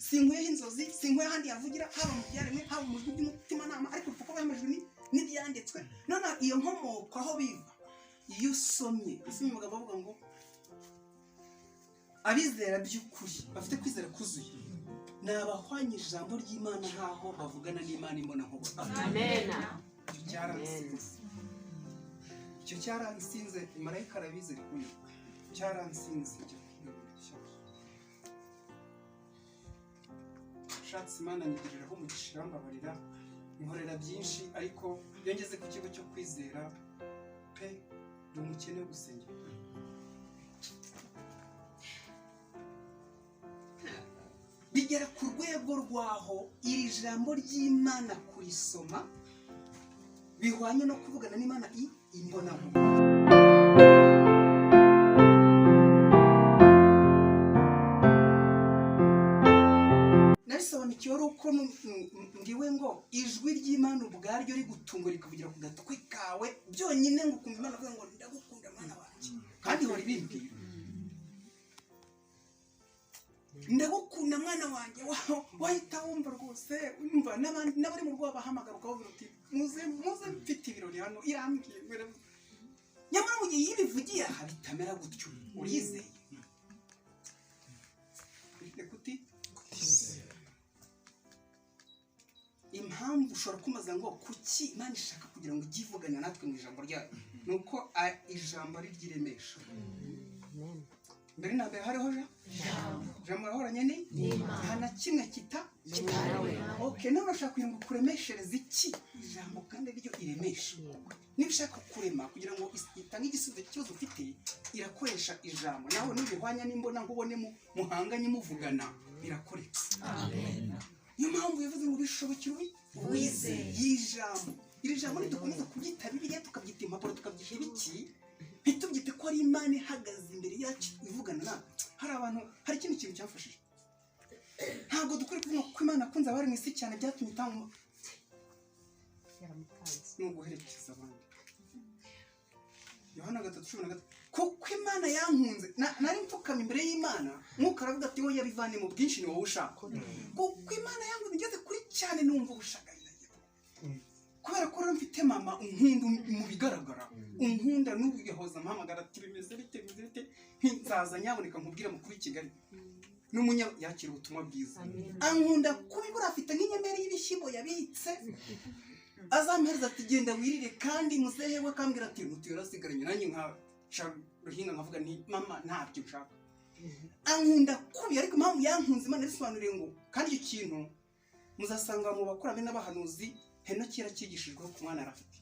Sinkuyeho inzozi, sinkuyeho ahandi yavugira, haba mu byaremwe, haba mu ijwi ry'umutimanama, ariko kuko bemejwe n'ibyanditswe. None iyo nkomoko aho biva, iyo usomye umugabo avuga ngo abizera by'ukuri bafite kwizera kuzuye ni abahwanye ijambo ry'Imana nk'aho bavugana n'Imana imbona nkubone. Amen. Icyo cyaransinze, icyo cyaransinze. Marayika arabizi, ari kunywa. Cyaransinze. Njya kwiga. Shatse Imana nyigiriraho umugisha, irambabarira, inkorera byinshi, ariko iyo ngeze ku kigo cyo kwizera pe, ndi umukene wo gusengera. Bigera ku rwego rwaho iri jambo ry'Imana kurisoma bihwanye no kuvugana n'Imana imbonankubone. Nabisobanukiwe ari uko ngiwe ngo ijwi ry'Imana ubwaryo rigutungura, rikavugira ku gatwi kawe byonyine, ngo ukumva Imana avuga ngo ndagukunda mwana wanjye, kandi ihora ibimbwira, ndagukunda mwana wanjye. Wahita wumva rwose, wumva n'abandi n'abari mu rugo bahamagara, ukabavuga uti muze muze, mfite ibirori hano, irambwiye ngo iravuze. Nyamara mu gihe iyo ibivugiye aha bitamera gutyo, urizeye ufite kutizera. Impamvu ushobora kumaza ngo kuki Imana ishaka kugira ngo ijye ivugana natwe mu ijambo ryayo, ni uko ijambo ari ry'iremesha. Mbere na mbere hariho jambo yahoranye ni nta na kimwe kita. Okay, none urashaka kugira ngo kuremeshereze iki ijambo kandi ryo iremesha? Niba ushaka kurema kugira ngo itange igisubizo cy'ikibazo ufite, irakoresha ijambo. Nawe nubihwanya n'imbona nkubone muhanganye muvugana, birakoreka. Niyo mpamvu yavuze ngo bishobokera uwizeye ijambo. Iri jambo nidukomeza kubyita Bibiliya, tukabyita impapuro, tukabyita ibiki, ntitubyite ko ari Imana ihagaze imbere yacu ivugana natwe. Hari abantu, hari ikindi kintu cyamfashije. Ntabwo dukwiye kuvuga ko Imana akunze abari mu isi cyane byatumye itanga ni uguherekeza abandi. Yohana 3:13, kuko Imana yankunze. Nari mfukamye imbere y'Imana, Mwuka aravuga ati wowe yabivane mu bwinshi, ni wowe ushaka. Kuko Imana yankunze ngeze kuri cyane, numva ubushagarira, kubera ko rero mfite mama unkunda mu bigaragara, unkunda n'ubu yahoza ampamagara ati bimeze bite, bimeze bite, nzaza nyaboneka nkubwire mukuru w'i Kigali n'umunya yakira ubutumwa bwiza. Ankunda kubibura, afite nk'inyenyeri y'ibishyimbo yabitse azampereza ati genda wirire, kandi muzehe we akambwira ati ntutu yarasigaranye nanjye nka ruhinga, nkavuga nti mama ntabyo nshaka. Ankunda kubi, ariko impamvu yankunze Imana yabisobanuriye ngo kandi icyo kintu muzasanga mu bakurambere n'abahanuzi, Henoki yaracyigishijweho ku mwana arafite.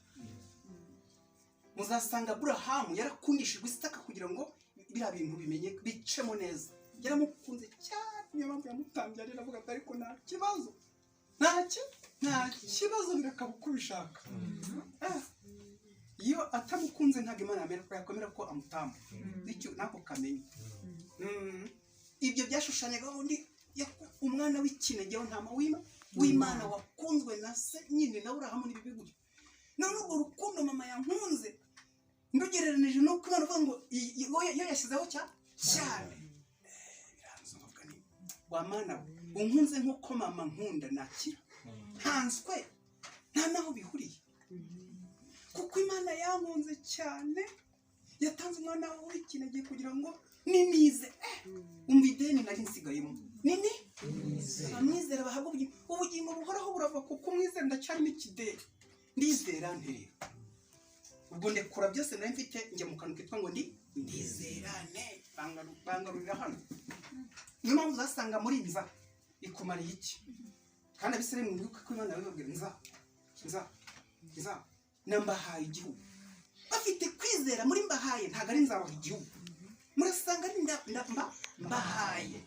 Muzasanga Aburahamu yarakundishijwe Isaka kugira ngo biriya bintu bimenye bicemo neza, yaramukunze cyane, niyo mpamvu yamutambye arira avuga ati ariko nta kibazo, nta kibazo, birakaba uko ubishaka. Iyo atamukunze ntabwo Imana yamera ko yakomera ko amutamba bityo nako kamenya. Ibyo byashushanyaga undi umwana w'ikinege ntama w'Imana wakunzwe na se nyine na Aburahamu n'ibibi gutyo. None urwo rukundo mama yankunze ndugereranije n'uko Imana ivuga ngo yo yashyizeho cyane. Biranzumva ni wa Mana we unkunze nk'uko mama nkunda, nakira ntanswe nta naho bihuriye, kuko Imana yankunze cyane yatanze umwana w'ikinege kugira ngo ninize. Umva ideni nari nsigayemo nini, abamwizera bahabwa ubugingo buhoraho burava kuko umwizera. Ndacyarimo ikideni, ndizera nterera ubwo ndekura byose nari mfite, njya mu kantu kitwa ngo ndi ndizerane, bangarurira hano. Niyo mpamvu uzasanga muri nza ikumariye iki, kandi Abisirayeli mwibuke ko Imana yabibabwira nza nza nza nambahaye igihugu, bafite kwizera muri mbahaye, ntabwo ari nzabaha igihugu, murasanga ari mbahaye,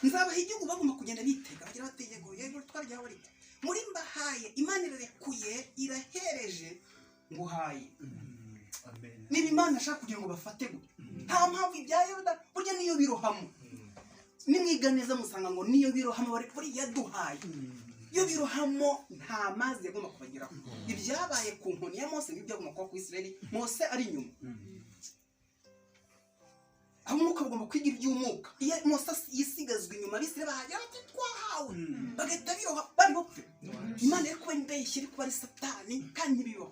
nzabaha igihugu. Bagomba kugenda bitega bagira bati yego yego twaryaho, ariko muri mbahaye Imana irarekuye, irahereje nguhaye. Niba Imana ashaka kugira ngo bafate gutya, nta mpamvu ibya Yoda burya niyo birohamo, nimwiga neza musanga ngo niyo birohamo bari buriya yaduhaye, iyo birohamo nta mazi yagomba kubageraho. Ibyabaye ku nkoni ya Mose nibyo byagomba kuba ku Isirayeli Mose ari inyuma. Ab'umwuka bagomba kwiga iby'umwuka. Iyo Mose yisigazwa inyuma, Abisirayeli Bagahita biroha bari bupfe. Imana iri kuba imbeshyi, iri kuba ari Satani, kandi ntibibaho.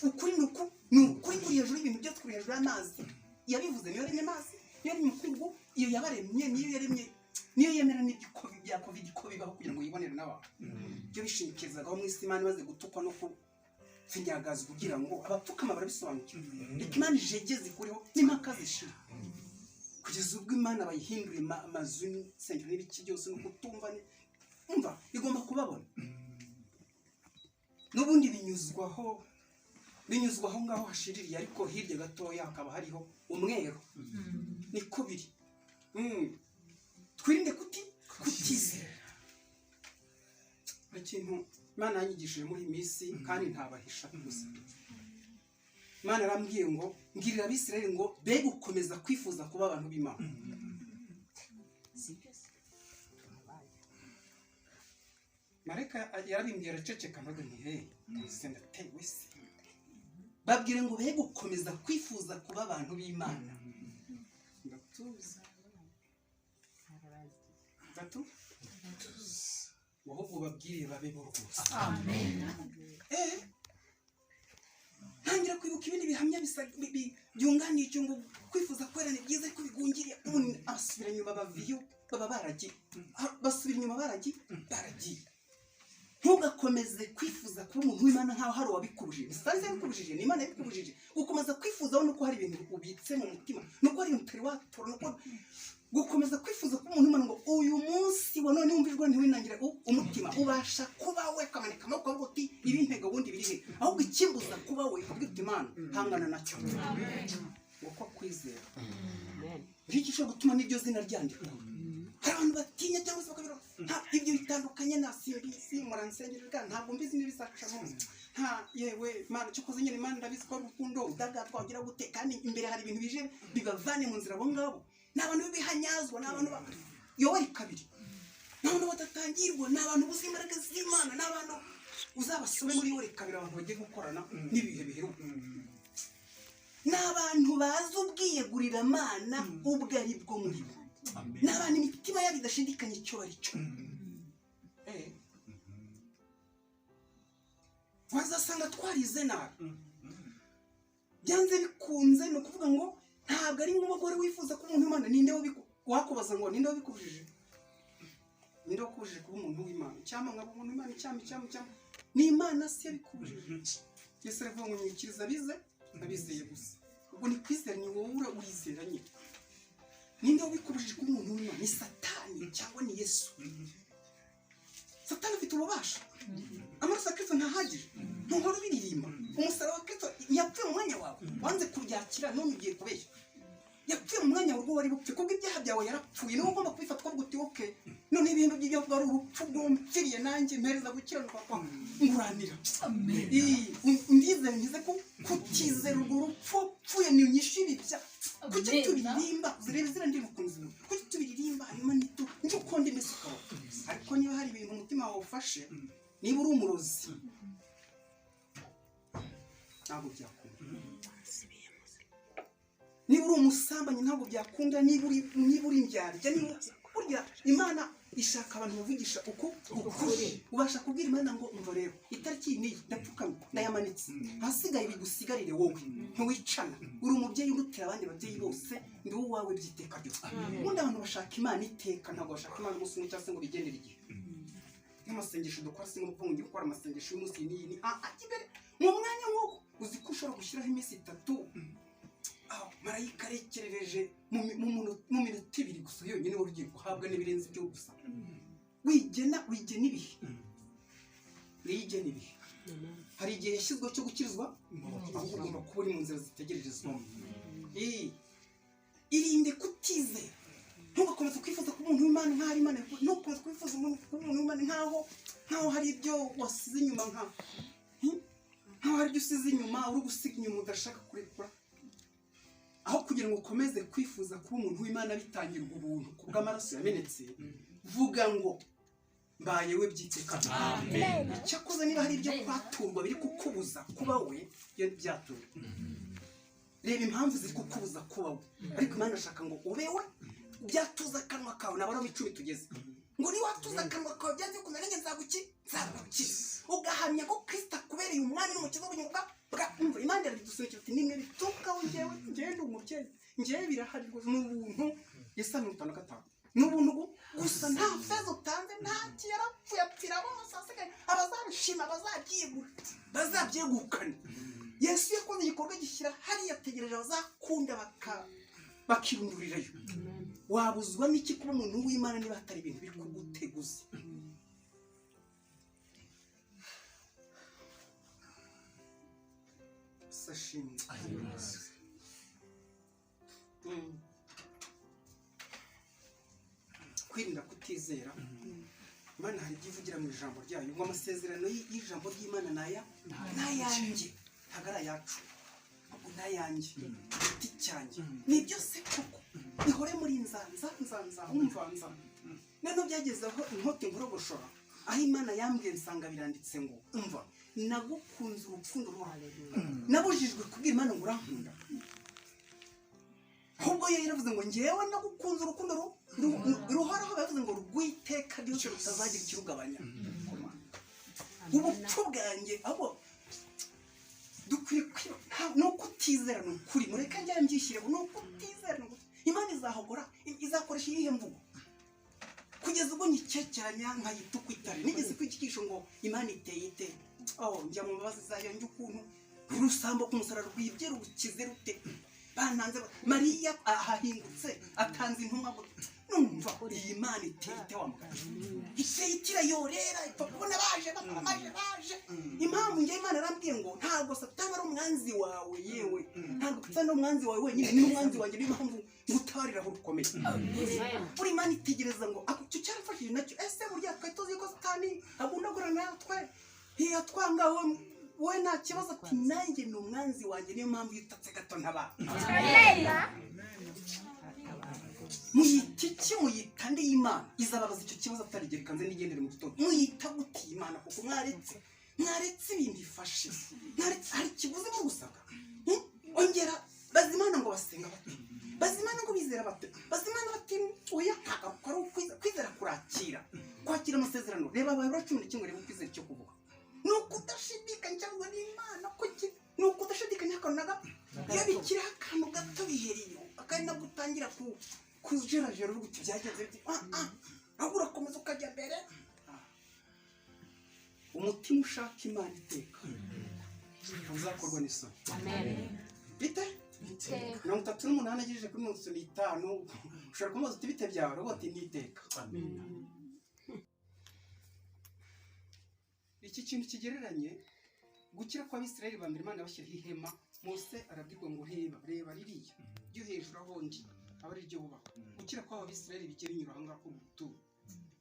Ukuri ni uku, ni ukuri kuri hejuru y'ibintu byose, kuri hejuru y'amazi. Yabivuze, niyo yaremye amazi, niyo yaremye umukungugu, iyo yabaremye, niyo yaremye, niyo yemera n'ibyo bya COVID ko bibaho kugira ngo yibonere n'abantu. Ibyo bishingikirizaga mu isi, Imana imaze gutukwa no kufinyagaza kugira ngo abapfukama barabisobanukirwe. Reka Imana ijegeze ikureho n'impaka zishira, kugeza ubwo Imana bayihindura amazu n'insengero n'ibiki byose no kutumva umva igomba kubabona. N'ubundi binyuzwaho ngaho hashiririye, ariko hirya gatoya hakaba hariho umweru. Niko biri. Twirinde kutizera. Hari ikintu Imana yanyigishije muri iyi minsi kandi ntabahisha gusa. Imana arambwiye ngo mbwirira Abisirayeli ngo be gukomeza kwifuza kuba abantu b'Imana. Sibyo se? Turabaye. Marayika yarabimbwiye araceceka. Mbaga nti: "He, se ndatewe se?" Babwire ngo be gukomeza kwifuza kuba abantu b'Imana. Ndatuza ndatu ahubwo babwire babe bo rwose. Ntangira kwibuka ibindi bihamya bisa byunganiye icyo, ngo kwifuza kwera ni byiza ariko bigungiriye ubundi abasubira inyuma baviyo baba baragiye. Basubira inyuma baragiye. Ntugakomeze kwifuza kuba umuntu w'Imana nkaho hari uwabikubujije. Satani yabikubujije, ni Imana yabikubujije. Gukomeza kwifuzaho nuko hari ibintu ubitse mu mutima, nuko hari ibintu utari watora, nuko gukomeza kwifuza kuba umuntu w'Imana ngo uyu munsi wa none wumva ijwi ntiwinangire umutima, ubasha kuba we, ukamanika amaboko ukavuga uti: "Ibi ntego ubundi biri he?" Ahubwo ikimbuza kuba we, ukabwira uti: "Imana, hangana nacyo." Ngo ko kwizera nicyo gishobora gutuma n'iryo zina ryandikwa. Hari abantu batinya cyangwa se bakabira nta ibyo bitandukanye na simbizi, muransengera, ntabwo mbizi n'ibizacamo, nta yewe Mana cyo nyine. Imana ndabizi ko ari urukundo udagatwa ugira gute, kandi imbere hari ibintu bije bibavane mu nzira. Abo ngabo ni abantu b'ibihanyazwa, ni abantu ba Yoweri 2, ni abantu badatangirwa, ni abantu buzuye imbaraga z'Imana, ni abantu uzabasome muri Yoweri 2, abantu bagiye gukorana n'ibihe biheruka, ni abantu bazi ubwiyeguriramana ubwo ari bwo muri bo, ni abantu imitima yabo idashidikanya icyo bari cyo. Wazasanga twarize nabi byanze bikunze. Ni ukuvuga ngo ntabwo ari nk'umugore wifuza kuba umuntu w'Imana. Ninde wakubaza ngo ninde wabikubujije? Ninde wakubujije kuba umuntu w'Imana? Icyampa nkaba umuntu w'Imana, icyampa, icyampa, icyampa. Ni Imana si yabikubujije? Yesu aravuga ngo nyikiriza abize abizeye gusa. Ubwo ni kwizera, ni wowe urizera nyine. Ninde wabikubujije kuba umuntu w'Imana? Ni Satani cyangwa ni Yesu? Satani afite ububasha. Amaraso ya Kristo ntahagije? Ntuhora ubiririmba? Umusaraba wa Kristo ntiyapfuye mu mwanya wawe? Wanze kubyakira none ugiye kubeshya. Yapfuye mu mwanya wawe ubwo wari bupfe kubwo ibyaha byawe, yarapfuye. Niwe ugomba kubifata ukavuga uti: "Okay, none ibihembo by'ibyaha bwari urupfu, bwumfiriye nanjye mpereza gukiranuka kwa nguranira." Ndizera ngize ko kutizera urwo rupfu wapfuye ni inyishu y'ibibya. Kuki tubiririmba? Zireba ziriya ndirimbo ukuntu zivuga. Kuki tubiririmba hanyuma nito njye uko ndi mbese ukaba? Ariko niba hari ibintu umutima wawe ufashe, niba uri umurozi, ntabwo byakunda. Niba uri umusambanyi, ntabwo byakunda. Niba uri indyarya, niba burya Imana ishaka abantu bavugisha uko ukuri. Ubasha kubwira Imana ngo: "Umva rero, itariki iyi n'iyi ndapfukamye, ndayamanitse, ahasigaye bigusigarire wowe." Ntiwicana, uri umubyeyi urutira abandi babyeyi bose, ndi uwawe by'iteka ryose. Ubundi abantu bashaka Imana iteka, ntabwo bashaka Imana umunsi umwe cyangwa se ngo bigendere igihe. Nk'amasengesho dukora, si ngombwa ngo ngiye gukora amasengesho y'umunsi iyi n'iyi ni imbere mu mwanya nk'uko uzi ko ushobora gushyiraho iminsi 3, aho marayika arekerereje mu minota 2 gusa yonyine wari ugiye guhabwa n'ibirenze ibyo gusa. Wigena ibihe, wigena ibihe. Hari igihe yashyizweho cyo gukirizwa, ahubwo ugomba kuba uri mu nzira zitegererezwamo. Irinde kutizera. Ntugakomeze kwifuza kuba umuntu w'Imana nk'aho ari Imana. Ntugakomeze kwifuza kuba umuntu w'Imana nkaho hari ibyo wasize inyuma, nkaho hari ibyo usize inyuma, uri gusiga inyuma udashaka kurekura. Aho kugira ngo ukomeze kwifuza kuba umuntu w'Imana bitangirwa ubuntu ku bw'amaraso yamenetse, vuga ngo: "Mbaye we by'iteka." Cyakoze niba hari ibyo kwaturwa biri kukubuza kuba we, iyo byaturwa, reba impamvu ziri kukubuza kuba we. Ariko Imana ashaka ngo ube we. Byatuza akanwa kawe, ni Abaroma 10 tugeze ngo niwatuza akanwa kawe, byanze bikunze nanjye nzagukiza, ugahamya ko Kristo akubereye umwami n'umukiza w'ubugingo bwa. Umva, Imana irabidusobanukira ati nimwe biturukaho. Njyewe ndi umubyeyi, njyewe birahari rwose, ni ubuntu. Yesaya 55 ni ubuntu gusa, nta feza utanze, nta yarapfuye apfira bose, ahasigaye abazabishima bazabyegukana. Yesu yakoze igikorwa gishyira hariya, ategereje abazakunda bakirundurirayo. Wabuzwa n'iki kuba umuntu w'Imana niba hatari ibintu biri kuguteguza? Sashimwe. Kwirinda kutizera Imana, hari ibyo ivugira mu ijambo ryayo ngo amasezerano y'ijambo ry'Imana ni aya, ni ayanjye, ntabwo ari ayacu, ahubwo ni ayanjye, igiti cyanjye. Ni ibyo se koko ihore muri nzanza nzanza wumva nza. Noneho byageze aho inkota inkorogoshora, aho Imana yambwiye nsanga biranditse ngo umva, nagukunze urukundo rwawe. Nabujijwe kubwira Imana ngo urankunda, ahubwo yo yaravuze ngo ngewe nagukunze urukundo ruhoraho, bavuze ngo rw'iteka ryose rutazagira ikirugabanya ubupfu bwanjye. Ahubwo dukwiye ni ukutizera, ni ukuri, mureke njya mbyishyire, ni ukutizera, ni Imana izahogora, izakoresha iyihe mvugo kugeza ubwo nyikekeranya nkayita uko itari? Nigeze kwigisha ngo Imana iteye ite? Oh, njya mu mbabazi zayo, njya ukuntu urusambo ku musaraba rwibye rukize rute, bananze Mariya ahahingutse atanze intumwa gute? Numva iyi Mana iteye ite wa mugabo? Iteye ite? Irayorera, ipfa kubona baje baje baje. Impamvu njye Imana yarambwiye ngo ntabwo Satani ari umwanzi wawe, yewe ntabwo Satani ari umwanzi wawe wenyine, ni n'umwanzi wanjye. Niyo mpamvu ngutabarira aho rukomeye. Buri Imana itegereza ngo icyo cyarafashije nacyo. Ese burya twari tuzi ko Satani agundagura natwe, ntiyatwanga we nta kibazo, ati nanjye ni umwanzi wanjye, niyo mpamvu iyo utatse gato ntaba. Muyita iki? Muyita nde? Y'Imana izababaza icyo kibazo atarigera ikanze n'igendere mu gitondo. Muyita gute iyi Imana kuko mwaretse ibintu ifashe, mwaretse hari ikiguzi mu gusabwa? Ongera baza Imana ngo basenga bate, baza Imana ngo bizera bate, baza Imana bati oya, ntabwo ari ukwizera, kwizera kurakira, kwakira amasezerano. Reba Abayobora 11, reba ukwizera icyo kuvuga ni ukudashidikanya cyangwa n'Imana ko ni ukudashidikanya akantu na gato. Iyo bikiriho akantu gato biheriye, akari nabwo utangira kujerajera uvuga uti byagenze bite? Ah, ah, ahubwo urakomeza ukajya mbere. Umutima ushaka Imana iteka ntuzakorwa n'isoni. Bite? 38 agejeje kuri 35, ushobora kumubaza uti bite byawe, aravuga ati ni iteka. Iki kintu kigereranye gukira kw'Abisirayeli ba mbere, Imana yabashyiriyeho ihema. Mose arabwirwa ngo reba, reba ririya ryo hejuru aho ndi, aba ari ryo bubaha. Gukira kw'aba Bisirayeli bijya binyura aho ngaho ku buturo.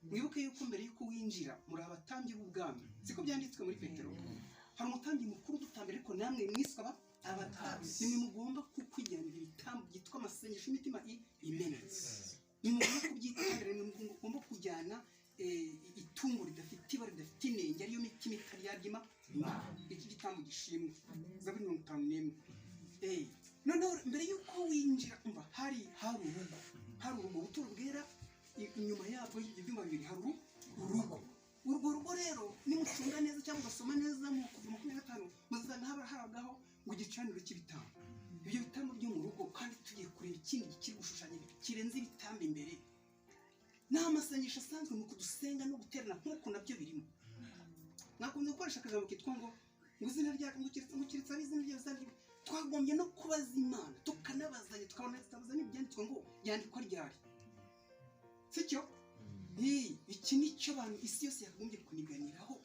Mwibuke yuko mbere yuko winjira muri abatambyi b'ubwami, siko byanditswe muri Petero? Hari umutambyi mukuru udutambira, ariko namwe mwiswe abatambyi, nimwe mugomba kukwijyanira ibitambo byitwa amasengesho y'imitima imenetse. Nimugomba kubyitambira, nimwe mugomba kujyana itungo ridafite ibara, ridafite inenge, ariyo mitima itaryarya Imana. Iki gitambo gishimwe, Zaburi 51. Noneho mbere y'uko winjira, umva, hari urugo, hari urugo, ubuturo bwera, inyuma yabwo ibyumba bibiri hari urugo. Urwo rugo rero nimucunga neza cyangwa ugasoma neza mu kuva 25, muzasanga haba haragaho ngo igicaniro cy'ibitambo, ibyo bitambo byo mu rugo. Kandi tugiye kureba ikindi kiri gushushanya kirenze ibitambo imbere, ni amasengesho asanzwe mu kudusenga no guterana nk'uko nabyo birimo. Mwakunze gukoresha akajambo kitwa ngo izina rya ngo keretse abe izina ryawe izina. Twagombye no kubaza Imana, tukanabazanya, tukabona tutabaza n'ibyanditswe ngo yandikwa ryari, sicyo? Iki nicyo abantu isi yose yakagombye kuniganiraho,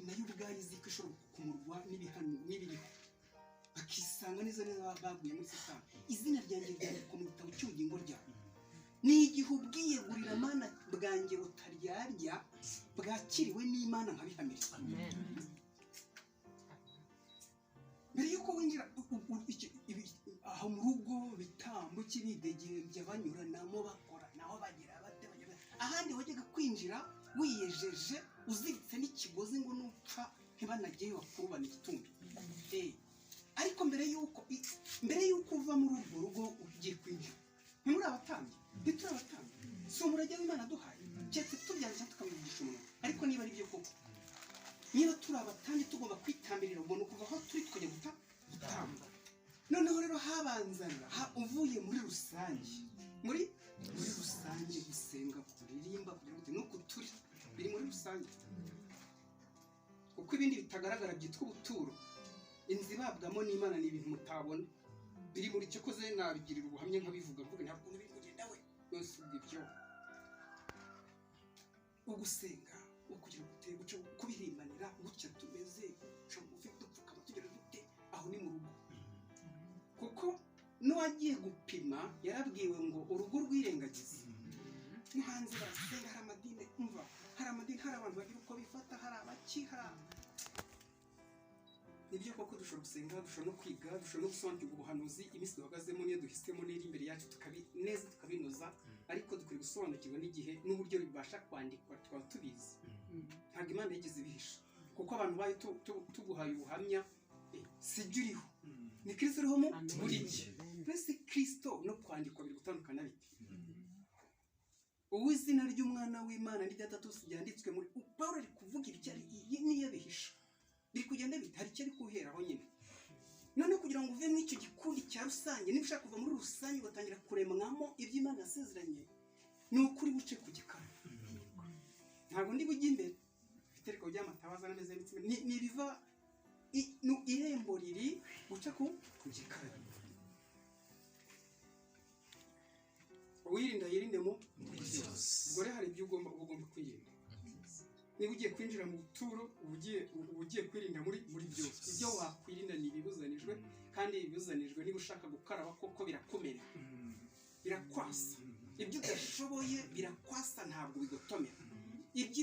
nayo ubwayo izi ko ishobora gukumurwa n'ibihano n'ibiriho, bakisanga neza neza baguye muri Satani. Izina ryanjye ryandikwa mu gitabo cy'ubugingo ryawe ni igihe ubwiyegurira Mana bwanjye butaryarya bwakiriwe n'Imana nkabihamiriza. Mbere y'uko winjira aho mu rugo, bitambo cy'ibidegembya banyuranamo bakora naho bagira bate, bagira bate. Ahandi wajyaga kwinjira wiyejeje uziritse n'ikigozi ngo nupfa ntibanageyo bakurubana igitumbi. Ariko mbere y'uko uva muri urwo rugo ugiye kwinjira, ntimuri abatambyi. Ntituri abatambyi? Si umurage w'Imana duhaye? Keretse tubyanze tukabivugisha umunwa. Ariko niba ari byo koko, niba turi abatambyi tugomba kwitambirira, ubwo ni ukuva aho turi tukajya gutamba. Noneho rero habanzaga uvuye muri rusange, muri rusange gusenga, kuririmba, kugira ngo nuko turi biri muri rusange, kuko ibindi bitagaragara byitwa ubuturo, inzu ibabwamo n'Imana ni ibintu mutabona biri muri cyo. Koze nabigirira ubuhamya nkabivuga, mvuga ntabwo biri kugenda we yose ibyo ugusenga ukugira gute guca kubirimbanira gutya tumeze guca bugufi dupfukama tugira dute, aho ni mu rugo. Kuko n'uwagiye gupima yarabwiwe ngo urugo rwirengagize. No hanze barasenga, hari amadini, umva hari amadini, hari abantu bagira uko bifata, hari abaki, hari nibyo koko dushobora gusenga, dushobora no kwiga, dushobora no gusobanukirwa ubuhanuzi, iminsi duhagazemo niyo duhisemo n'iri imbere yacu neza tukabinoza, ariko dukwiye gusobanukirwa n'igihe n'uburyo bibasha kwandikwa tukaba tubizi. Ntabwo Imana yigeze ibihisha, kuko abantu bayo tuguhaye ubuhamya, si jye uriho, ni Kristo uriho muri jye. Mbese Kristo no kwandikwa biri gutandukana bite? Uwo izina ry'umwana w'Imana n'irya Data byanditswe muri Pawulo ari kuvuga ibyo ari niyo bihisha biri kugenda bite, hari icyo ari guheraho nyine. Noneho kugira ngo uve muri icyo gikundi cya rusange, niba ushaka kuva muri rusange ugatangira kuremwamo ibyo Imana yasezeranye, ni ukuri buce ku gikara. Ntabwo ndi bujye imbere ibitereko by'amatabaza n'ameza y'imitsima ni ibiva irembo riri guca ku gikara. Uwirinda yirinde mu byose. Ubwo rero hari ibyo ugomba kwirinda. Niba ugiye kwinjira mu buturo, ugiye kwirinda muri byose. Ibyo wakwirinda ni ibibuzanijwe, kandi ibibuzanijwe niba ushaka gukaraba koko birakomera, birakwasa. Ibyo udashoboye birakwasa, ntabwo bigotomera. Ibyo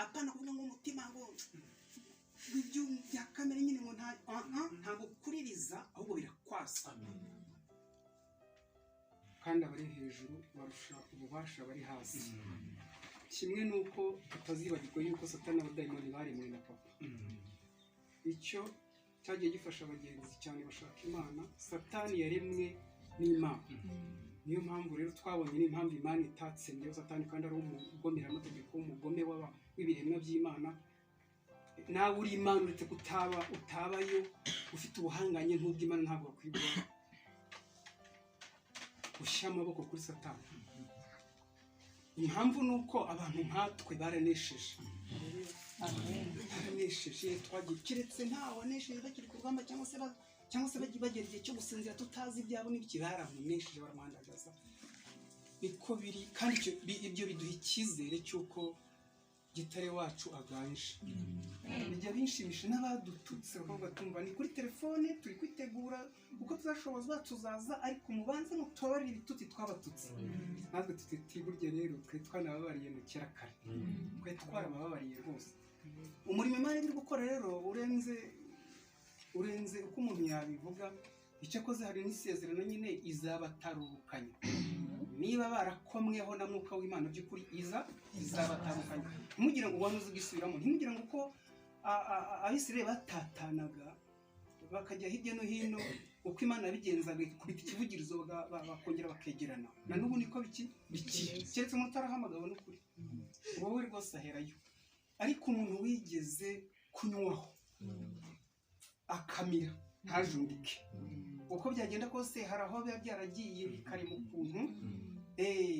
apana kuvuga ngo umutima ngo ibyo bya kamere nyine ngo ntabwo kuririza, ahubwo birakwasa. Kandi abari hejuru barusha ububasha abari hasi. Kimwe nuko tutazibagirwa yuko Satani n'abadayimoni baremwe na papa. Icyo cyagiye gifasha abagenzi cyane bashaka Imana. Satani yaremwe n'Imana. Niyo mpamvu rero twabonye n'impamvu Imana itatsembyeho Satani, kandi ari umugomeramategeko, umugome w'ibiremwa by'Imana. Nawe uri Imana uretse kutaba utabayo ufite ubuhanganye nk'ubw'Imana, ntabwo wakwigwa ushyira amaboko kuri Satani. Impamvu nuko abantu nkatwe baranesheje, twagiye keretse ntawe wanesheje bakiri ku rugamba, cyangwa se bagera igihe cyo gusinzira tutazi ibyabo n'ibiki, baramunesheje baramuhandagaza. Niko biri, kandi ibyo biduha icyizere cy'uko Gitare wacu aganje. Bijya binshimisha n'abadututse bakavuga tumva ni kuri telefone turi kwitegura uko tuzashobozwa tuzaza, ariko mubanze mutubabarire ibitutsi twabatutse. Natwe tuti burya rero twe twanababariye mu kera kare, twe twarababariye rwose. Umurimo Imana iri gukora rero urenze uko umuntu yabivuga. Icyakoze hari n'isezerano nyine izabatarukanya. Niba barakomweho na Mwuka w'Imana by'ukuri izabatandukanya. Ntimugire ngo ubuhanuzi bwisubiramo, ntimugire ngo uko Abisirayeli batatanaga bakajya hirya no hino, uko Imana yabigenzaga ikubita ikivugirizo bakongera bakegerana. Na n'ubu niko biki keretse umuntu utarahamagawe n'ukuri, wowe rwose aherayo. Ariko umuntu wigeze kunywaho akamira ntajundike, uko byagenda kose hari aho biba byaragiye bikarema ukuntu.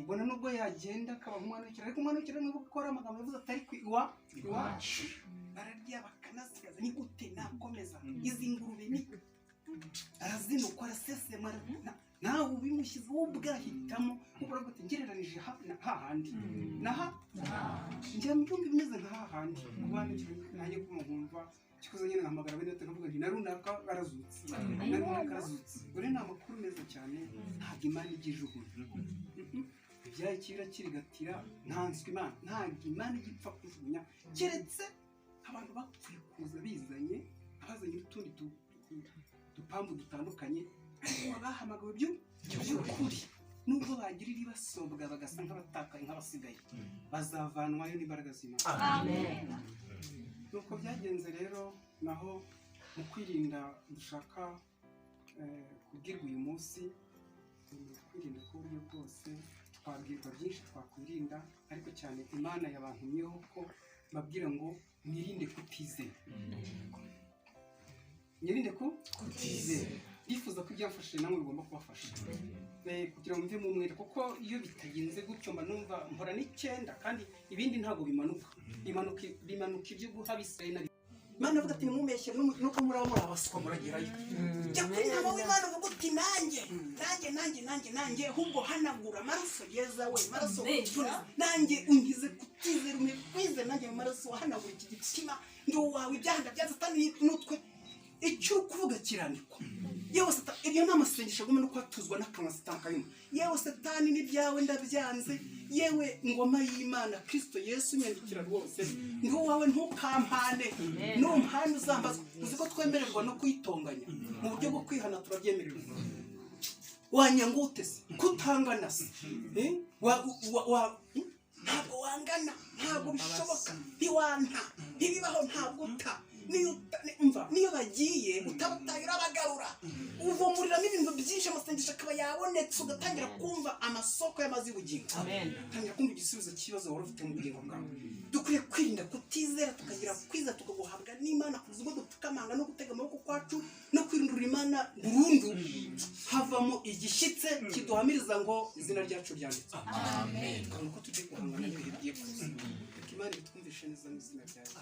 Bona nubwo yagenda akaba umwana w'ikirara, ariko umwana w'ikirara niba ukora amagambo yavuze atari iwacu, bararya bakanasigaza. Ni gute nakomeza izi ngurube? Ni arazinukwa, arasesema, nawe ubimushyize wowe ubwahitamo ubura gute? Ngereranije hahandi naha njya mbyumva bimeze nka hahandi nanjye kumva kikoze nyine nkahamagara bene data nkavuga nti na runaka barazutse, na runaka arazutse. Dore ni amakuru meza cyane, ntabwo Imana ijya ijugunya ibyaye kira kirigatira, ntanswe Imana, ntabwo Imana ijya ipfa kujugunya, keretse abantu bapfuye kuza bizanye abazanye n'utundi dupambu dutandukanye, ariko bahamagawe by'ukuri nubwo bagira ibibasobwa bagasa nk'abatakaye nk'abasigaye, bazavanwayo n'imbaraga z'Imana. Amen. Nuko byagenze rero. Naho mu kwirinda dushaka kubwirwa uyu munsi, kwirinda ku buryo bwose Twabwirwa byinshi twakwirinda, ariko cyane Imana yabantumyeho ko mbabwira ngo mwirinde kutizera, mwirinde ku kutizera. Ndifuza ko ibyamfashije namwe bigomba kubafasha kugira ngo mve mu mwere, kuko iyo bitagenze gutyo mba numva mpora n'icyenda, kandi ibindi ntabwo bimanuka, bimanuka ibyo guha Abisirayeli na Imana avuga ati: "Nimumeshye, nuko muraba muri abaswa muragerayo." Jya kuri ntama w'Imana uvuga uti: "Nanjye, nanjye, nanjye, nanjye, nanjye ahubwo hanagura amaraso yeza we, amaraso tuna, nanjye unkize kutizera, umpe kwizera nanjye mu maraso wahanagura iki gitima, ndi uwawe, ibyaha ndabyanze, Satani n'utwe." Icyo uri kuvuga kirandikwa. Yewe Satani, ibyo ni amasengesho agomba no kwatuzwa n'akanwa Satani kayumva. Yewe Satani, n'ibyawe ndabyanze. Yewe ngoma y'Imana, Kristo Yesu, nyandikira rwose, ndi uwawe, ntukampane, numpane uzambazwa. Uzi ko twemererwa no kuyitonganya mu buryo bwo kwihana? Turabyemererwa. Wanyangute se kutangana se? Eh? Ntabwo wangana, ntabwo bishoboka, ntiwanta, ntibibaho, ntabwo uta. Niyo umva, niyo bagiye utabataye urabagarura, uvomuriramo ibintu byinshi, amasengesho akaba yabonetse, ugatangira kumva amasoko y'amazi y'ubugingo, utangira kumva igisubizo cy'ikibazo wari ufite mu bugingo bwawe. Dukwiye kwirinda kutizera, tukagira kwizera, tukaguhabwa n'Imana kugeza ubwo dupfukamanga no gutega amaboko kwacu no kwirindura Imana burundu, havamo igishyitse kiduhamiriza ngo izina ryacu ryanditswe, tukabona uko tugiye guhangana n'ibihe bigiye kuza. Reka Imana ibitwumvishe neza mu izina rya Yesu.